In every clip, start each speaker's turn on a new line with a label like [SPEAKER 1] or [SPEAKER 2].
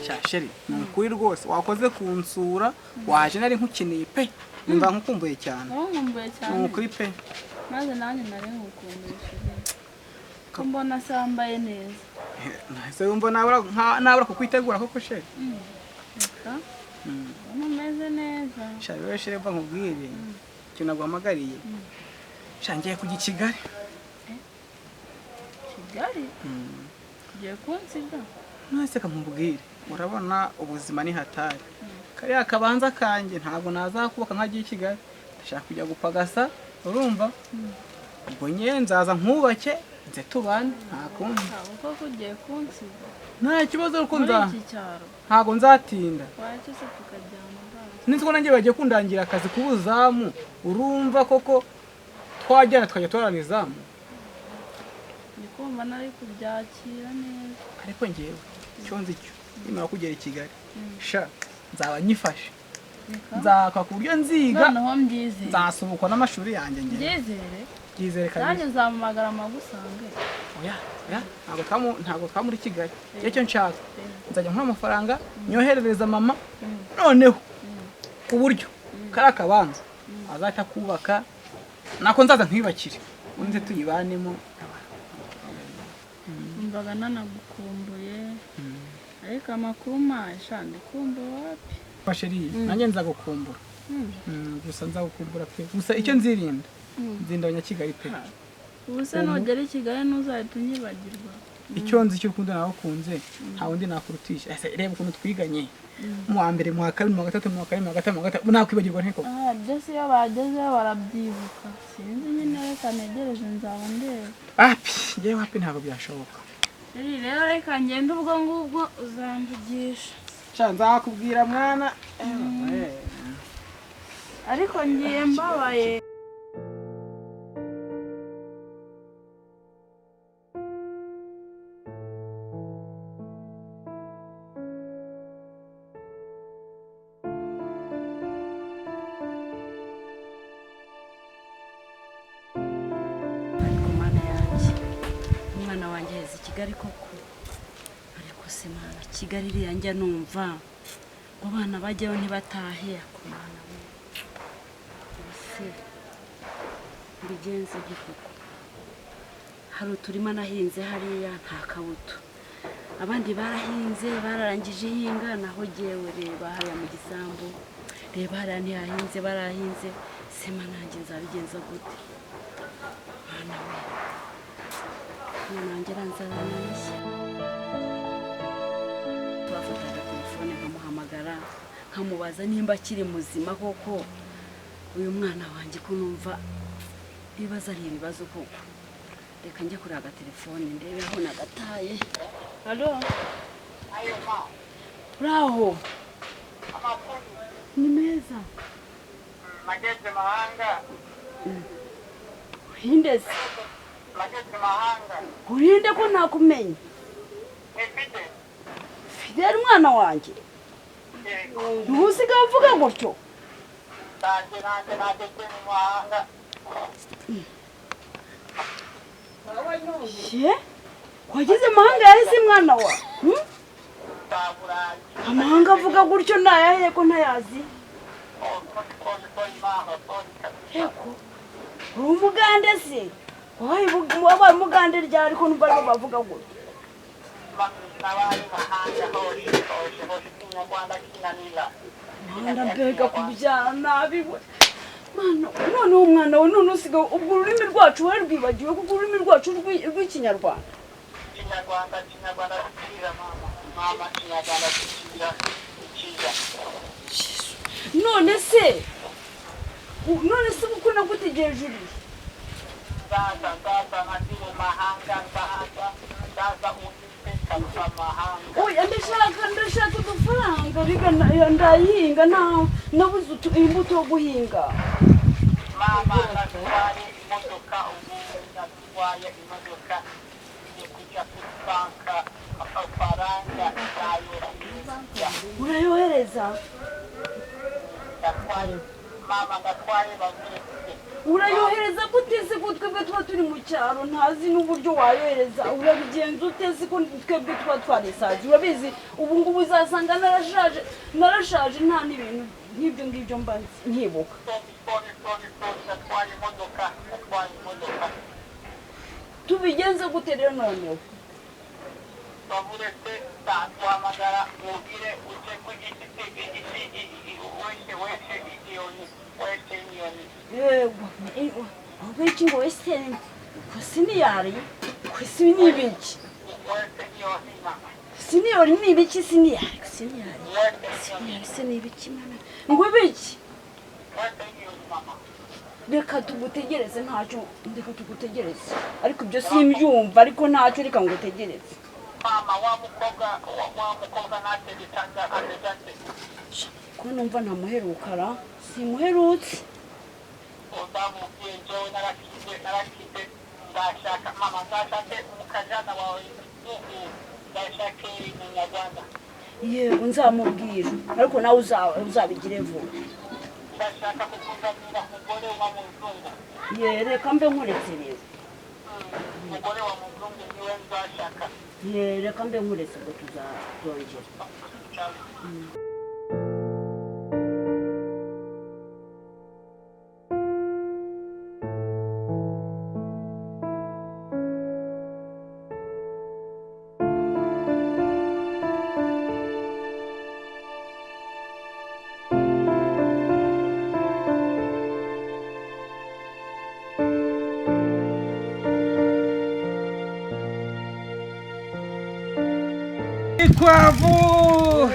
[SPEAKER 1] Sha chérie, ni ukuri rwose wakoze kunsura, waje nari nkukeneye pe, numva nkukumbuye cyane.
[SPEAKER 2] Wowe nkumbuye cyane.
[SPEAKER 1] Ni ukuri pe.
[SPEAKER 2] Maze nanjye nari nkukumbuye chérie. Ko mbona se wambaye neza?
[SPEAKER 1] Nahise wumva nabura kukwitegura koko chérie.
[SPEAKER 2] Reka, ubona umeze neza.
[SPEAKER 1] Sha rero chérie, mva nkubwire ikintu naguhamagariye. Sha ngiye kujya i Kigali.
[SPEAKER 2] Kigali? Ugiye kunsiga?
[SPEAKER 1] Nahise kamubwire, urabona ubuzima ni hatari. Kariya kabanza kanjye ntabwo nazakubaka nkagiye i Kigali, ndashaka kujya gupagasa, urumva? Ubwo nyine nzaza nkubake nze tubane, nta kundi.
[SPEAKER 2] Koko ugiye kunsiga?
[SPEAKER 1] Nta kibazo kuko
[SPEAKER 2] Muri iki cyaro?
[SPEAKER 1] Ntabwo nzatinda.
[SPEAKER 2] Wacyo se tukajyana basi.
[SPEAKER 1] Ninzi ko nanjye bagiye kundangira akazi k'ubuzamu, urumva koko twajyana tukajya turarana izamu.
[SPEAKER 2] Ndi kumva nari kubyakira neza.
[SPEAKER 1] Ariko ngewe icyo nzi cyo nimara kugera i Kigali, sha nzaba nyifashe, nzakora ku buryo nziga,
[SPEAKER 2] noneho mbyizere,
[SPEAKER 1] nzasubukwa n'amashuri yanjye ngewe.
[SPEAKER 2] Mbyizere?
[SPEAKER 1] Byizere kabisa.
[SPEAKER 2] Nanjye nzamamagara magusange.
[SPEAKER 1] Oya oya, ntabwo twa muri Kigali. Icyo nshaka nzajya nkora amafaranga nyoherereza mama, noneho ku buryo kari akabanza azahita kubaka, nako nzaza nkwibakire undi tuyibanemo.
[SPEAKER 2] Mbaga nanagukumbuye, ariko amakuru masha ndikumva wapi.
[SPEAKER 1] Chérie, nanjye nzagukumbura. Gusa nzagukumbura pe, gusa icyo nzirinda nzinda abanyakigali pe.
[SPEAKER 2] Ubu se nugera i Kigali ntuzahita unyibagirwa?
[SPEAKER 1] Icyo nzi cy'urukundo nawe ukunze nta wundi nakurutisha. Ese reba ukuntu twiganye mu wa mbere, mu wa kabiri, mu wa gatatu, mu wa kane, mu wa gatanu, mu wa gatanu, nakwibagirwa nteko?
[SPEAKER 2] Aha byose iyo bagezeyo barabyibuka, sinzi nyine, reka ntegereze nzaba ndeba.
[SPEAKER 1] Wapi, ngewe wapi, ntabwo byashoboka.
[SPEAKER 2] Chérie rero reka ngende, ubwo ngubwo uzamvugisha.
[SPEAKER 1] Sha nzakubwira mwana.
[SPEAKER 2] Ariko ngiye mbabaye.
[SPEAKER 3] Ariko Mana yanjye, umwana wanjye aheze i Kigali koko! Ariko se Mana, Kigali iriya njya numva ngo abana bajyayo ntibatahe. Ako Mana we, ubu se mbigenze nte koko? Hari uturima nahinze hariya nta kabuto, abandi barahinze bararangije ihinga, naho jyewe reba hariya mu gisambu, reba hariya ntihahinze, barahinze. Sema nanjye nzabigenza gute? Mwana we, umwana wanjye aranzaraniye. Twafataga telefone nkamuhamagara nkamubaza nimba akiri muzima koko. Uyu mwana wanjye ko numva ibibazo ari ibibazo koko! Reka njye kuri agatelefone ndebe aho nagataye.
[SPEAKER 2] Allo?
[SPEAKER 3] Uraho, ni meza.
[SPEAKER 4] Nageze mahanga.
[SPEAKER 3] Urinde se?
[SPEAKER 4] Nageze mahanga.
[SPEAKER 3] Urinde ko nakumenya?
[SPEAKER 4] Nifite.
[SPEAKER 3] Fideli umwana wanjye?
[SPEAKER 4] Yego.
[SPEAKER 3] Ntusigaye uvuga gutyo?
[SPEAKER 4] Nanjye nanjye nageze mu mahanga.
[SPEAKER 3] Ye, wageze mahanga yahise mwana wa? Hmm?
[SPEAKER 4] Za Burayi.
[SPEAKER 3] Amahanga avuga gutyo nayahe ko ntayazi?
[SPEAKER 4] Sorry mama, sorry kabisa.
[SPEAKER 3] Yego, uri umugande se? Wabaye umugande ryari ko numva aribo bavuga gutyo?
[SPEAKER 4] Nabaye mahanga hose hose hose, Kinyarwanda kinanira.
[SPEAKER 3] Mwana, mbega kubyara nabi we! Mwana, noneho umwana we none usigaye ubwo ururimi rwacu wararwibagiwe kuko ururimi rwacu rw'Ikinyarwanda.
[SPEAKER 4] Kinyarwanda, Kinyarwanda kikira mama, mama, Kinyarwanda kikira kikira.
[SPEAKER 3] None se uko nagutegereje uri?
[SPEAKER 4] Nzaza, nzaza nkagiye mahanga, nzaza, nzaza unite kabisa mahanga.
[SPEAKER 3] Oya, ndashaka udufaranga biga ndayihinga, nta nabuze imbuto yo guhinga.
[SPEAKER 4] Mama, natwaye imodoka ubu, natwaye imodoka ngiye kujya kuri banka, amafaranga nzayohereza.
[SPEAKER 3] Urayohereza?
[SPEAKER 4] Ndatwaye mama, ndatwaye babiri.
[SPEAKER 3] Urayohereza gute se ko twebwe tuba turi mu cyaro ntazi n'uburyo wayohereza? Urabigenza ute se ko twebwe tuba twarisaze? Urabizi ubu ngubu uzasanga narashaje, narashaje nta n'ibintu nk'ibyo ngibyo mba nkibuka.
[SPEAKER 4] Sorry, sorry, sorry, natwaye imodoka, natwaye imodoka.
[SPEAKER 3] Tubigenze gute rero noneho?
[SPEAKER 4] Baburetse nzaguhamagara mubwire ujye ku giti igiti wese wese igiyoni wese inyoni.
[SPEAKER 3] Yego, ahubwo iki ngo wese ko siniyari ko si ni ibiki?
[SPEAKER 4] Wese inyoni mama.
[SPEAKER 3] Siniyori ni ibiki? Siniyari, siniyari.
[SPEAKER 4] Wese inyoni.
[SPEAKER 3] Siniyari se ni ibiki mana? Ngo ibiki?
[SPEAKER 4] Wese inyoni mama.
[SPEAKER 3] Reka tugutegereze ntacyo, reka tugutegereze, ariko ibyo simbyumva, ariko ntacyo, reka ngutegereze.
[SPEAKER 4] Mama, wa mukobwa wa mukobwa nategekaga ameze ate?
[SPEAKER 3] Ko numva ntamuheruka ra, simuherutse.
[SPEAKER 4] Uzamubwiye njyewe narakize, narakize, nzashaka mama, nzashake umukazana wawe, nzashake umunyarwanda.
[SPEAKER 3] Yego, nzamubwira, ariko nawe uzabigire vuba.
[SPEAKER 4] Ndashaka kukuzanira umugore wa muzungu.
[SPEAKER 3] Ye, reka mbe nkuretse rero.
[SPEAKER 4] Umugore wa muzungu niwe nzashaka.
[SPEAKER 3] Ye, reka mbe nkuretse, ubwo tuzongera.
[SPEAKER 5] Ikwavu!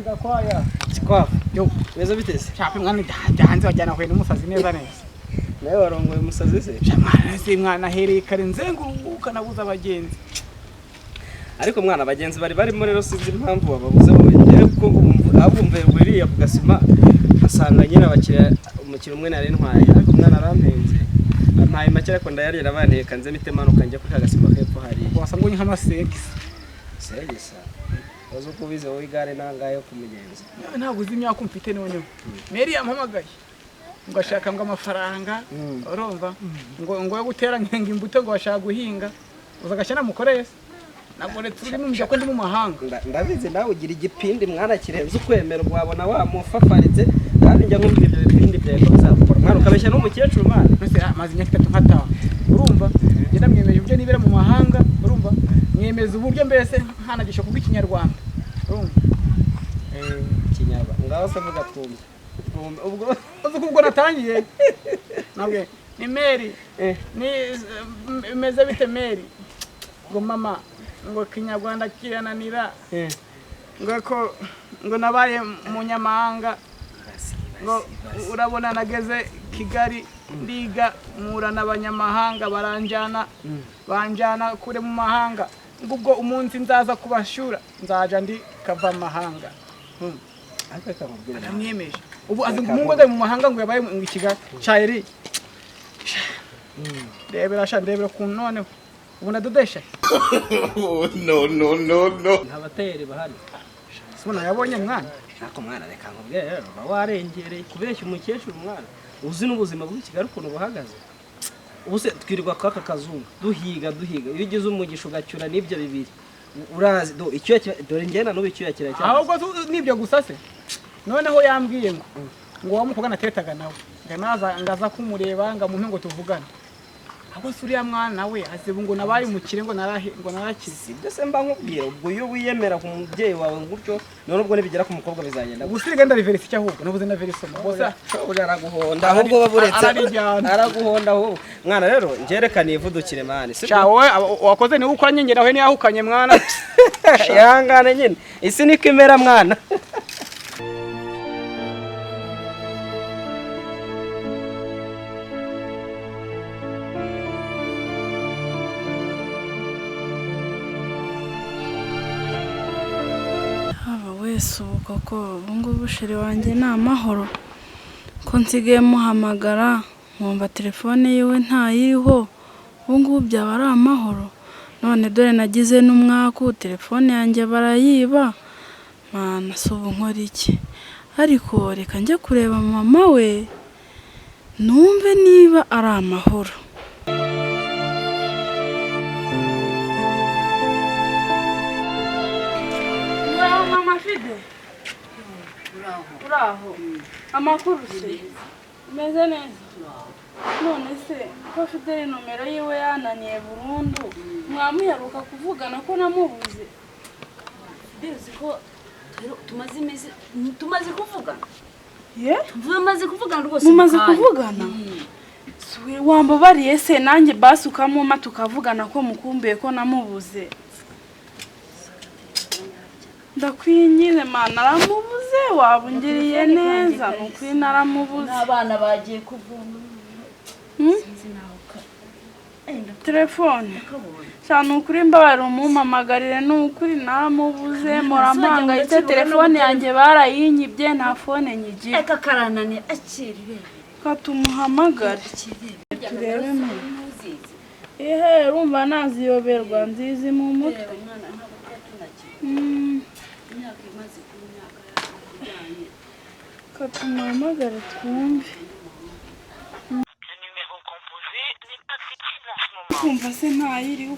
[SPEAKER 1] Gakwaya.
[SPEAKER 5] Ikwavu.
[SPEAKER 1] Yo.
[SPEAKER 5] Meze biteze?
[SPEAKER 1] Shapi mwana, byanze wajyana huye n'umusazi neza neza.
[SPEAKER 5] Nawe warongoye umusazi se?
[SPEAKER 1] Mwana se mwana, ahereye kare nzenguruka nabuze abagenzi.
[SPEAKER 5] Ariko mwana, abagenzi bari barimo rero sinzi impamvu bababuze wowe. Njyewe ko abumva buriya ku gasima asanga nyine abakiriya, umukiriya umwe nari ntwaye, ariko umwana arampenze. Ampaye make ariko ndayarira banteka nze mpite manuka njya kuri ka gasima kepfo hariya.
[SPEAKER 1] Wasa ngo nk'amasegisi.
[SPEAKER 5] Segisa. Uzi uko ubizi wowe, igare nangahe ku mugenzi?
[SPEAKER 1] Ntabwo uzi imyaka mfite noneho. Mary yampamagaye ngo ashaka ngo amafaranga, urumva, ngo yo gutera ngo imbuto, ngo bashaka guhinga. Uza agashya namukoreye se? Ntabwo uretse uri mu ko ndi mu mahanga.
[SPEAKER 5] Ndabizi nawe ugira igipindi mwana kirenze ukwemera, wabona wamufafaritse, kandi njya nkubwira ibyo bipindi byawe ko bizakora mwana, ukabeshya n'umukecuru mwana.
[SPEAKER 1] Mbese amaze imyaka 3 nkataha, urumva, njye ndamwemeje uburyo nibera mu mahanga, urumva, mwemeza uburyo mbese nkanagisha kuvuga ikinyarwanda, urumva.
[SPEAKER 5] Ikinyarwanda ngaho se vuga twumve twumve ubwo.
[SPEAKER 1] Uzi ko ubwo natangiye nabwe ni Mary, ni imeze bite Mary, ngo mama ngo kinyarwanda kirananira, ngo ko ngo nabaye munyamahanga, ngo urabona nageze Kigali ndiga mpura n'abanyamahanga baranjana banjana kure mu mahanga, ngo ubwo umunsi nzaza kubashura nzaja ndi kava mahanga. Aramwemeje ubu azi ngo umuhungu ari mu mahanga, ngo yabaye mu Kigali Chayeri. Ndebera sha, ndebera ku noneho ubu ndadodesha.
[SPEAKER 6] No, no, no, no.
[SPEAKER 5] Nta bateri bahari.
[SPEAKER 1] Sibona yabonye mwana.
[SPEAKER 5] Ariko mwana reka nkubwire rero, uba warengereye kubeshya umukecuru mwana. Uzi n'ubuzima bw'i Kigali ukuntu buhagaze. Ubu se twirirwa kwaka kazungu duhiga duhiga, iyo ugize umugisha ugacyura n'ibyo bibiri urazi do icyuya dore njye na n'ubu icyuya kiracyari.
[SPEAKER 1] Ahubwo nibyo gusa se noneho yambwiye ngo wa mukobwa natetaga nawe ngo naza ngaza kumureba ngo mumpe ngo tuvugane. Ahubwo se uriya mwana we azibu ngo nabaye umukire ngo narahe ngo narakize.
[SPEAKER 5] Ibyo se mba nkubwira, ubwo iyo wiyemera ku mubyeyi wawe gutyo none ubwo nibigera ku mukobwa bizagenda.
[SPEAKER 1] Ubu siriga ndariverisa icyo ahubwo nabuze na verisoma gusa.
[SPEAKER 5] Uri araguhonda ahubwo baburetse.
[SPEAKER 1] Ararijyana.
[SPEAKER 5] Araguhonda ahubwo. Mwana rero njerekane ivudukire mani.
[SPEAKER 1] Sha wowe wakoze ni ukora nyinge nawe ntiyahukanye mwana.
[SPEAKER 5] Ihangane nyine. Isi niko imera mwana.
[SPEAKER 2] Haba wese ubu koko ubu ngubu sheri wanjye ni amahoro, ko nsigaye muhamagara nkumva telefone yiwe ntayiriho, ubu ngubu byaba ari amahoro. None dore nagize n'umwaku, telefone yanjye barayiba, mana se ubu nkora iki? Ariko reka njye kureba mama we, Numve niba ari amahoro. Muraho mama Fide? Uraho. Amakuru se? Umeze neza? None se ko Fideli nomero yiwe yananiye burundu, mwamuheruka kuvugana ko namubuze?
[SPEAKER 3] Biruzi ko tumaze iminsi tumaze kuvugana.
[SPEAKER 2] Ye?
[SPEAKER 3] Tumaze kuvugana rwose.
[SPEAKER 2] Mumaze
[SPEAKER 3] Mu kanya.
[SPEAKER 2] kuvugana? Suwe wambabariye se nanjye basi ukamuma tukavugana ko mukumbuye ko namubuze. Ndakwinyize mana, naramubuze, waba ungiriye neza, ni ukuri naramubuze.
[SPEAKER 3] N'abana bagiye kuvoma.
[SPEAKER 2] Hmm?
[SPEAKER 3] Sinzi naho ka.
[SPEAKER 2] Telefone cyane ukuri mbabarira umumpamagarire, ni ukuri naramubuze, murampangayitse, telefone yanjye barayinyibye, nta fone nyigira.
[SPEAKER 3] Eka karananiye akira irebe.
[SPEAKER 2] Reka tumuhamagare
[SPEAKER 3] Akira
[SPEAKER 2] turebe mu
[SPEAKER 3] Ntuzizi.
[SPEAKER 2] ihe urumva naziyoberwa nzizi mu mutwe.
[SPEAKER 3] Reba mwana ntabwo tuba tunakiri. Imyaka imaze kuba imyaka ijyanye.
[SPEAKER 2] Reka tumuhamagare twumve. Kumva se ntayiriho.